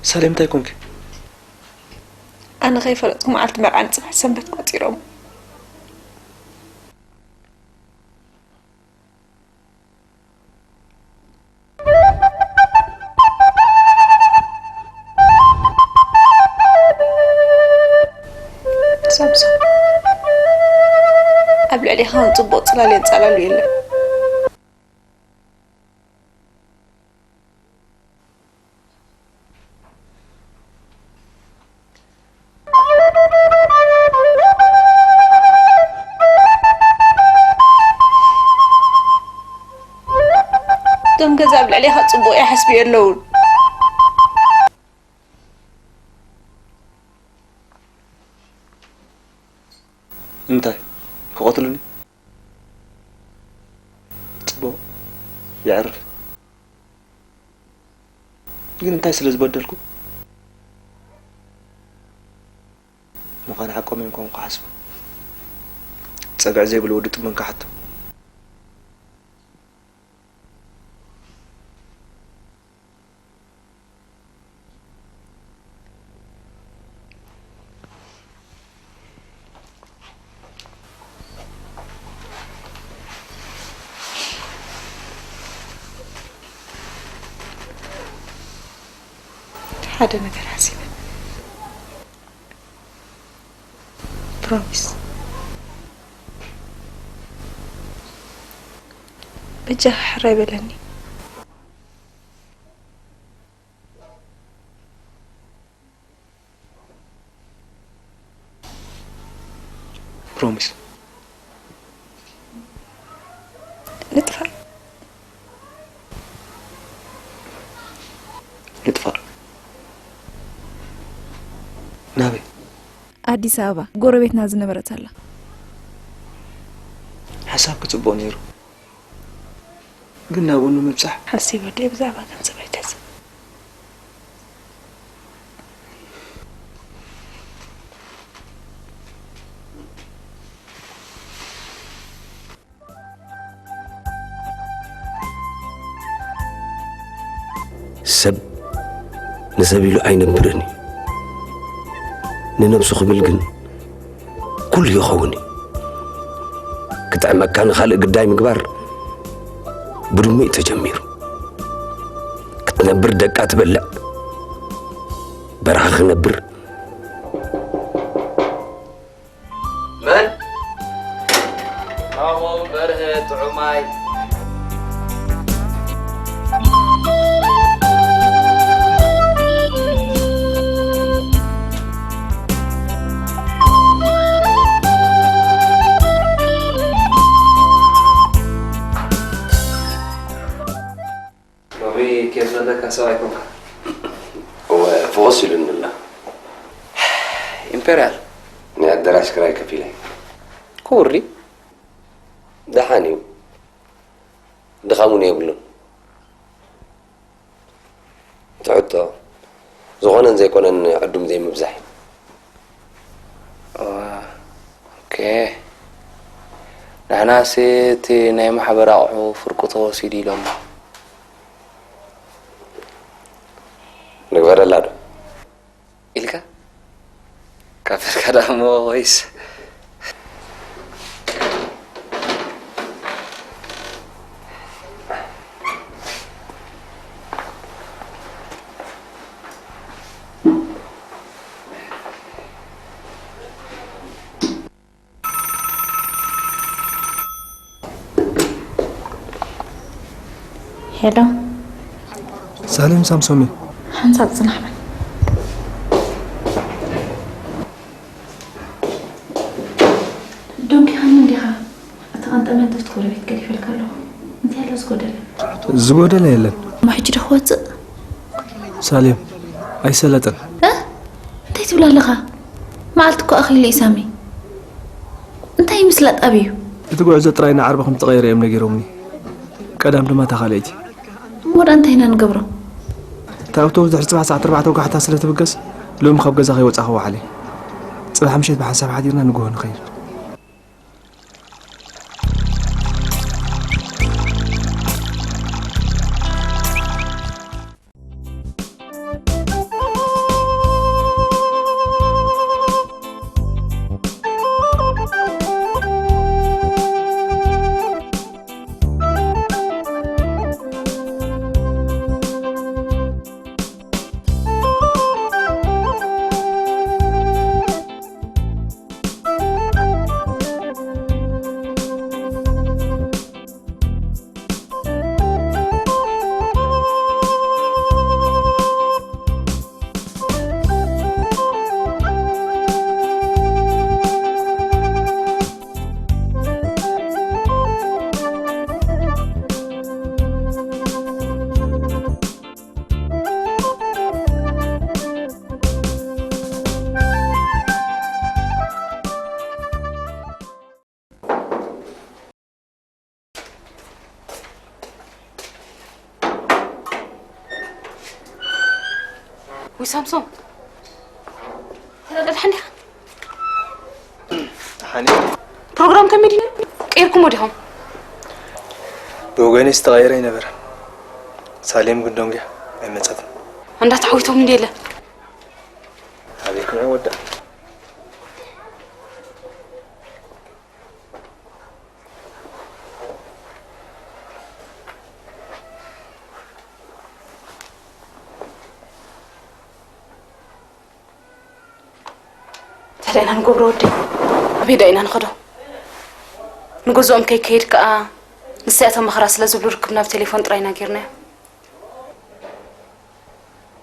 ሳሌም እንታይ ኮንኪ? ኣነ ከይፈለጥኩ መዓልቲ መርዓን ጽባሕ ሰንበት ቆጺሮም። ሳምሶን፣ ኣብ ልዕሌኻ ከም ጽቡቕ ጽላል የንጻላሉ የለን። እቶም ገዛ ኣብ ልዕሌኻ ጽቡቕ ይሓስቡ የለውን። እንታይ ክቐትሉኒ? ጽቡቕ፣ የዕርፍ። ግን እንታይ ስለ ዝበደልኩ ምዃኑ ሓቆም እዮም ኮም ክሓስቡ። ጸግዒ ዘይብሉ ወዲ ጥሙን ክሓቱ። ሓደ ነገር ሓሲበ። ፕሮሚስ። በጃኻ ሕራይ በለኒ። ፕሮሚስ። ንጥፋእ። ንጥፋእ። ናበይ? ኣዲስ ኣበባ ጎረቤትና ዝነበረት ኣላ። ሓሳብኪ ጽቡቕ ነይሩ፣ ግን ናብኡ ንምብጻሕ ሓሲበ ድየ ብዛዕባ ገንዘብ ኣይትሕሰብ። ሰብ ንሰብ ኢሉ ኣይነብርን እዩ። ንነብሱ ክብል ግን ኩሉ ይኸውን እዩ። ክጥዕመካ ንኻልእ ግዳይ ምግባር ብድሙይ ተጀሚሩ። ክትነብር ደቃ ትበልዕ፣ በረኻ ክነብር መን? ናሆም በርሀ ጥዑማይ። ሎሚ ኬፍ ዘለካ ሰብ ኣይኮንካ። እወ፣ ፍቑስ ኢሉኒ ኣሎ። ኢምፔርያል። ናይ ኣዳራሽ ክራይ ከፊለ። ክቡር ድዩ? ደሓን እዩ። ድኻም እውን የብሉን። እቲ ሕቶ፣ ዝኾነን ዘይኮነን ዕዱም ዘይምብዛሕ እዩ። ኦኬ። ንሕናሲ እቲ ናይ ማሕበር ኣቑሑ ፍርቁ ተወሲዱ ኢሎሞ። ንግበረላ ዶ? ኢልካ? ካፈልካ ደኣ እሞ ወይስ? ሄሎ። ሳሌም ሳምሶም እዩ። ሓንሳብ ጽናሕ በል። ደንጊኻኒ እንዲኻ? እቲ ቀንጠመንጠ ኣብቲ ጎረቤት ገዲፈልካ ኣለኹ። እንታይ ኣሎ ዝጎደለ? ዝጎደለ የለን። እሞ ሕጂ ዶ ክወጽእ? ሳሌም፣ ኣይሰለጥን። እ? እንታይ ትብል ኣለኻ? መዓልቲ እኮ ኣኺሉ እዩ ሳሚ። እንታይ ምስላጥ ኣብዩ? እቲ ጉዕዞ ጥራይ ንዓርቢ ከም ዝተቐየረ እዮም ነጊሮምኒ። ቀዳም ድማ እታ ካልኣይቲ። እሞ ደኣ እንታይ ኢና ንገብሮ? እታ ኣውቶቡስ ድሕሪ ጽባሕ ሰዓት ኣርባዕተ ወጋሕታ ስለ ትብገስ፣ ሎሚ ካብ ገዛ ከይወጻእኹ ወዓለ። ጽባሕ ምሸት ብሓንሳብ ሓዲርና ንግሆ ንኸይድ። ሳምሶም፣ ተረዳድሓኒ ኢኻ? ሓኒ፣ ፕሮግራም ከመይ ድዩ? ቀይርኩሞ ዲኹም? ብወገነይ ዝተቐየረ ኣይነበረን። ሳሌም ግን ደንጉያ ኣይመጸትን። እንዳ ተዓዊቶም እንድየ ኢለ። ኣበይ ክምዒ ወዳ? እንታይ ደኣ ኢና ንገብሮ ወደይ? ኣበይ ደኣ ኢና ንኸዶ? ንገዝኦም ከይከይድ ከኣ ንሳያቶም መኸራ ስለ ዝብሉ ርክብና ብቴሌፎን ጥራይ ኢና ጌርናዮ።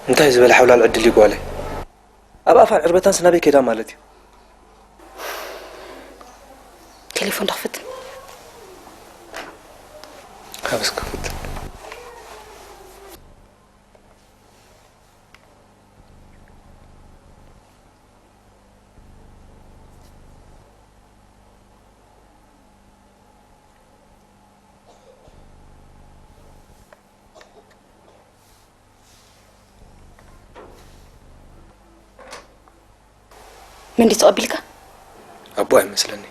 እንታይ ዝበለ ሓውላል ዕድል እዩ ጓለይ። ኣብ ኣፋን ዕርበታን ስናበይ ከይዳ ማለት እዩ። ቴሌፎን ዶ ክፍትን? ሃብስ ክፍትን። መንዲ ተቐቢልካ? ኣቦ ኣይመስለኒ።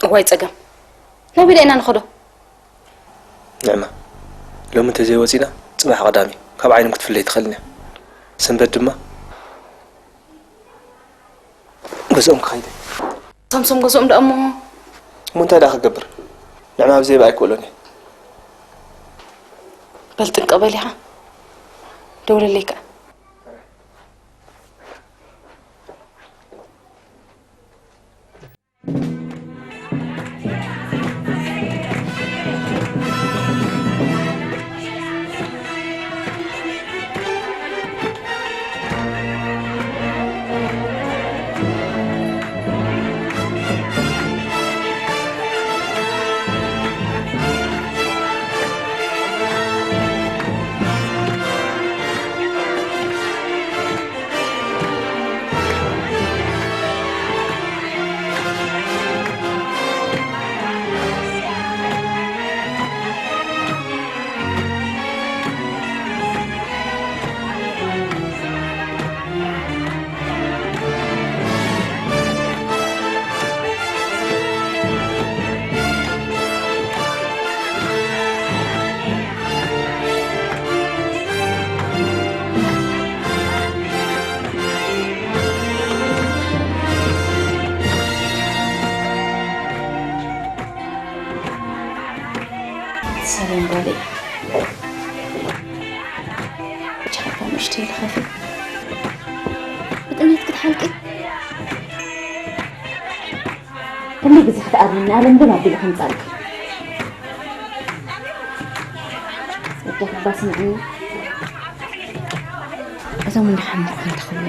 እዋይ ጸገም። ናበይ ኢና ንኸዶ? ንዕማ፣ ሎሚ እንተዘይወጺና፣ ጽባሕ ቀዳም እዩ። ካብ ዓይኖም ክትፍለይ ትኽእልን እያ። ሰንበት ድማ ገዝኦም ክኸይድ እየ። ሳምሶም ገዝኦም ደኣ እሞ? እሞ እንታይ ደኣ ክገብር? ንዕማ ኣብ ዘይባ ኣይክእሎን እየ። በል ጥንቅቕ በል ኢኻ። ደውለለይ ከኣ። ሰላም ጓለይ። ቻካ ንእሽተይ ልኸፊ። ብጥሜት ክትሓልቂ። ክንደይ ግዜ ክትኣርምኒ፣ ኣለም ግን ኣቢለ ከምጻልኪ። ወደይ ክባ ስምዕኒ። እዞም እንዳሓመኹ እንተኽብሉ።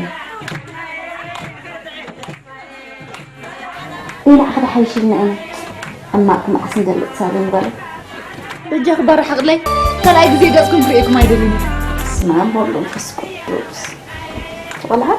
ሌላ ኣኽዳ ሓይሽልና ኢና። እማእኩም ዓስን ዘልእ ሳሌም ጓለይ። በጃ ክባር ሓቕለይ። ካልኣይ ግዜ ገጽኩም ክርእየኩም ኣይደልን። ስመ ኣብ ወወልድ ወመንፈስ ቅዱስ። ቆልዓ።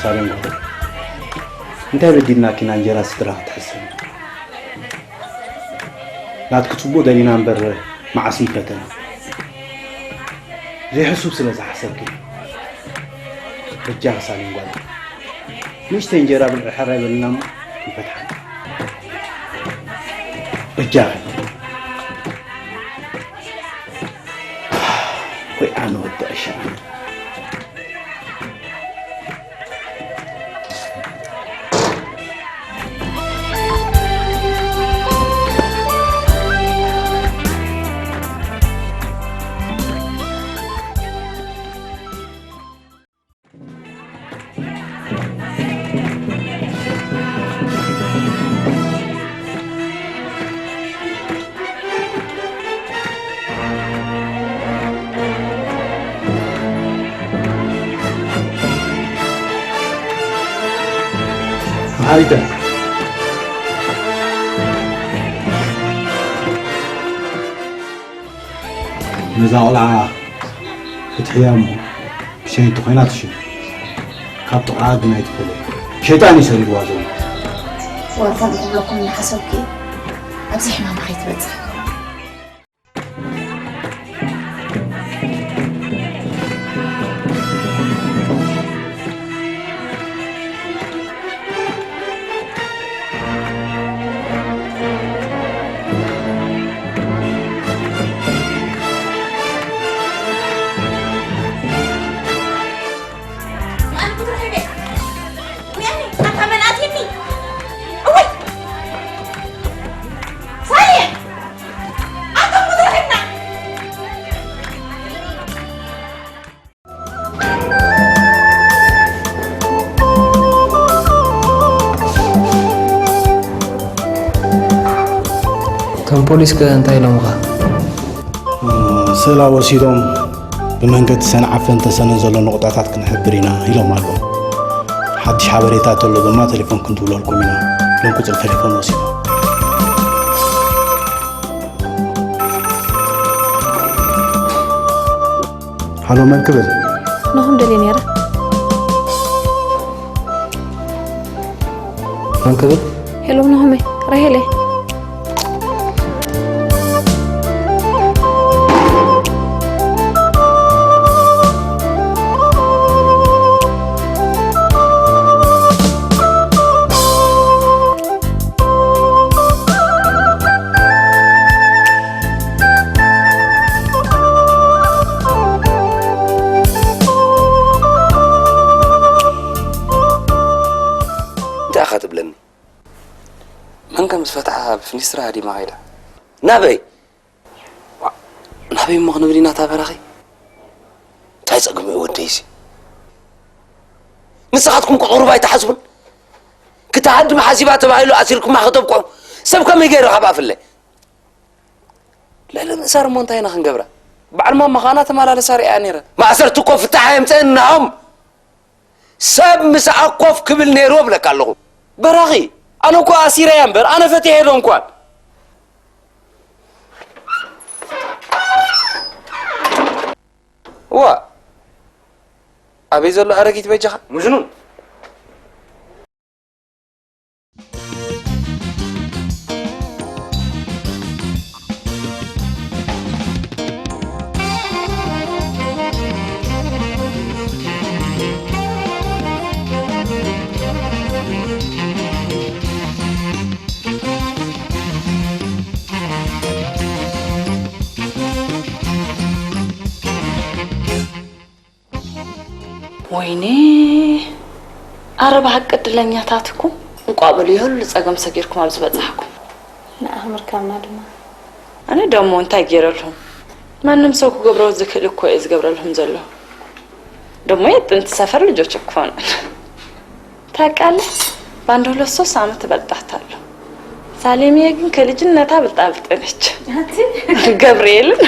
ሳሌም ጓል፣ እንታይ በዲልናኪ ኢና እንጀራ ስድራ ክትሕስኒ? ናትኪ ጽቡቕ ደሊና እምበር መዓስ ምፈተና? ዘይሕሱብ ስለ ዝሓሰብኪ። በጃኺ ሳሌም ጓል፣ ንእሽተይ እንጀራ ብልዒ ሕራይ በልና እሞ ይፈትሓና። በጃኺ። ወይ ኣነ ወዲ ዕሻ። መሓሪተ፣ ነዛ ቆልዓ ፍትሕያ እሞ ብሸይንቲ ኮይና ትሽም። ካብ ጥቕዓ ግን ኣይትፈለይ። ሸይጣን እዩ ሰሪግዋ ዘሎ። ዋልታ ንክብለኩም እናሓሰብኩ ኣብዚ ሕማማ ከይትበፅሕ። እቶም ፖሊስ ከ እንታይ ኢሎምኻ? ስእላ ወሲዶም ብመንገዲ ሰንዓፈን ተሰነን ዘሎ ነቑጣታት ክንሕብር ኢና ኢሎም ኣለዉ። ሓድሽ ሓበሬታ ተሎ ድማ ቴሌፎን ክንድውለልኩም ኢና ኢሎም ቁፅሪ ቴሌፎን ወሲዶም። ሃሎ መን ክብል? ናሆም ደልየ ነይረ። መን ክብል? ሄሎ ናሆመይ፣ ራሄል እየ። እንታይ ኢኻ ትብለኒ? መን ከም ዝፈትሓ ብፍኒስትራ ሃዲማ ከይዳ። ናበይ? ዋእ፣ ናበይ እሞ ክንብል ኢና እታ በራኺ? እንታይ ጸገም እዩ ወደይሲ? ንስኻትኩም እኮ ቁሩብ ኣይትሓስቡን? ክትሃድም ሓሲባ ተባሂሉ ኣሲርኩማ ከተብቅዑ ሰብ ከመይ ገይሩ ካብ ኣፍለ? ልዕሊ ምእሳር እሞ እንታይ ኢና ክንገብራ? በዓል ማማ ኸኣ እናተመላለሳ ርእያ ነይረ። ማእሰርቲ እኮ ፍታሕ ኣየምጽእን ናሆም። ሰብ ምሳኣ ኮፍ ክብል ነይርዎ እብለካ ኣለኹ። በራኺ፣ ኣነ እኮ ኣሲረያ እምበር ኣነ ፈቲሐ ዶ እንኳን። እዋ፣ ኣበይ ዘሎ ኣረጊት በጃኻ? ምጅኑን። ወይኔ፣ ኣረ ብሓቂ ዕድለኛታት እኮ። እንቋዕ በሉ የህሉ ጸገም ሰጊርኩም ኣብዚ በጻሕኩም። ንዓኹም ርካብና ድማ። ኣነ ደሞ እንታይ ገይረልኩም? ማንም ሰው ክገብሮ ዝክእል እኮ እየ ዝገብረልኩም ዘለኹ። ደሞ የጥንቲ ሰፈር ልጆች እኮ ነን። ታውቃለህ፣ በአንድ ሁለት ሶስት ዓመት ትበልጣታለሁ። ሳሌምዬ ግን ከልጅነታ ብልጣ ብልጥ ነች። ገብርኤልን።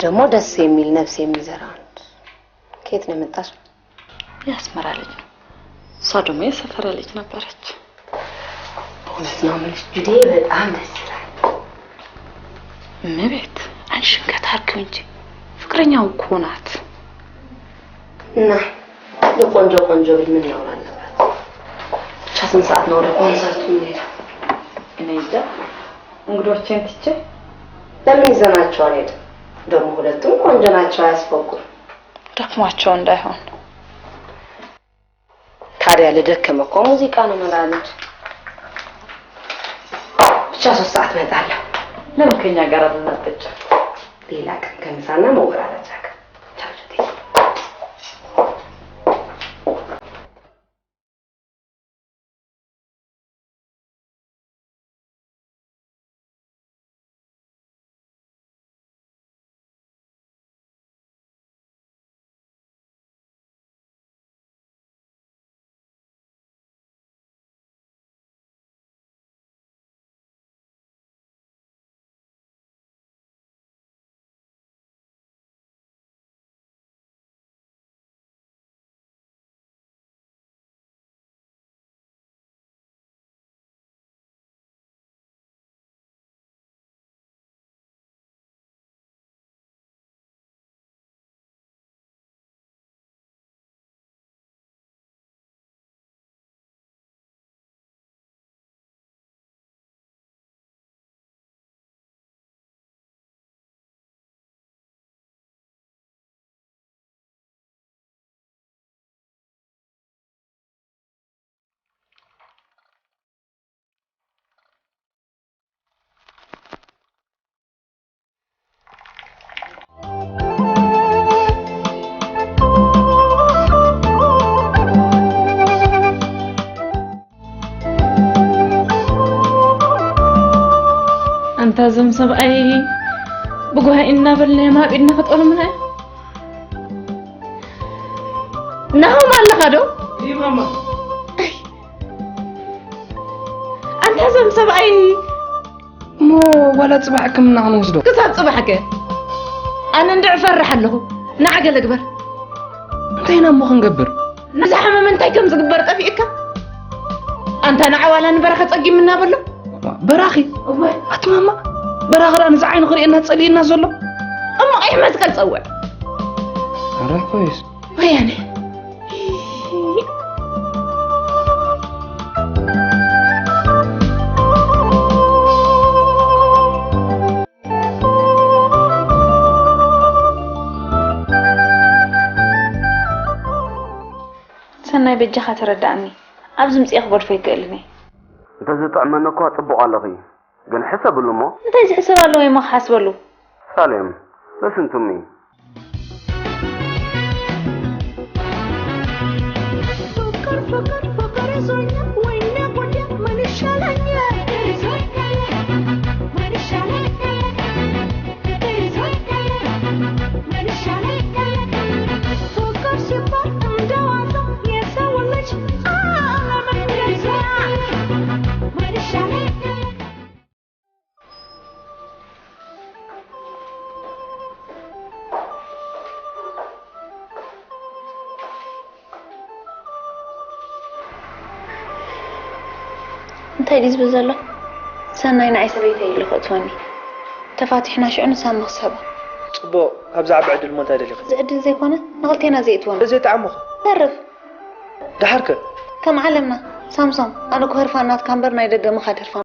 ደግሞ ደስ የሚል ነፍስ የሚዘራ ወንድ። ከየት ነው የመጣሽው? የአስመራ ልጅ ነው። እሷ ደግሞ የሰፈራ ልጅ ነበረች። በእውነት ነው የምልሽ ጁዴ፣ በጣም ደስ ይላል። እመቤት፣ አንቺ ሽንከት አርጊው እንጂ ፍቅረኛው እኮ ናት። እና ለቆንጆ ቆንጆ ብል ምን ነውር አለበት? ብቻ ስንት ሰዓት ነው ወደ ኮንሰርቱ የምንሄደው? እኔ እንጃ፣ እንግዶቼን ትቼ ለምን ይዘናቸው አንሄድም? ደግሞ ሁለቱም ቆንጆ ናቸው፣ አያስፈጉም። ደክሟቸው እንዳይሆን። ታዲያ ለደከመ እኮ ሙዚቃ ነው መድኃኒቱ። ብቻ ሶስት ሰዓት እመጣለሁ። ለምን ከኛ ጋር አትመጣጭ? ሌላ ቀን ከምሳና መወራረጃ ቀን። ቻው ጁቲ። ኣንታ እዞም ሰብኣይ ብጓሂ እናበልና እዮም ኣብ ኢድና ክጠልሙና እዮም። ናሆም ኣለኻ ዶ? ይማማ። ኣይ፣ ኣንታ እዞም ሰብኣይ እሞ ዋላ ጽባሕ ሕክምና ክንወስዶ? ክሳብ ጽባሕ ከ? ኣነ እንድዒ እፈርሕ ኣለኹ። ንዓ ገለ ግበር። እንታይ ኢና እሞ ክንገብር? ንዝሓመመ እንታይ ከም ዝግበር ጠፊእካ? ኣንታ ንዓ ዋላ ንበራኺ ጸጊምና በሎ። በራኺ? እወ። ኣቲ ማማ፣ በራኺ ደኣ ነዚ ዓይኑ ክርእየና ጸሊእና ዘሎ? እሞ ቀይሕ መስቀል ጸውዕ። ኣረ ኮይስ። ወያነ። ሰናይ በጃኻ ተረዳኣኒ። ኣብዚ ምጽኤ ክገድፎ ኣይክእልን እየ። እንተዝጥዕመኒ እኳ ጽቡቕ ኣለኺ፣ ግን ሕሰብሉ እሞ። እንታይ ዝሕሰብ ኣለዎ እሞ ክሓስበሉ? ሳሌም፣ listen to me. ፍቅር ፍቅር ፍቅር ይዞኛል፣ ወይኔ ጉዴ ምን ይሻለኛል? ፍቅር ይዞኛል፣ ምን ይሻለኛል? ፍቅር ይዞኛል፣ ምን ይሻለኛል? ፍቅር ሲባል እንደ ዋዛ የሰው ልጅ አለምን ገዛ። ምን ይሻለኛል? እንታይ ድዩ ዝብል ዘሎ? ሰናይ ንዓይ ሰበይተይ ኢሉ ከእትወኒ። ተፋቲሕና ሽዑ ንሳ እሞ ክስሕባ። ጽቡቕ፣ ካብዚ ዓቢ ዕድል እሞ እንታይ ደሊኺ? እዚ ዕድል ዘይኮነ ንኽልቴና ዘየእትወና። ዘይጠዓመኹ። ተርፍ። ደሓር ከ? ከም ዓለምና፣ ሳምሶም፣ ኣነ እኮ ህርፋን ናትካ እምበር ናይ ደገ ምኻድ ህርፋን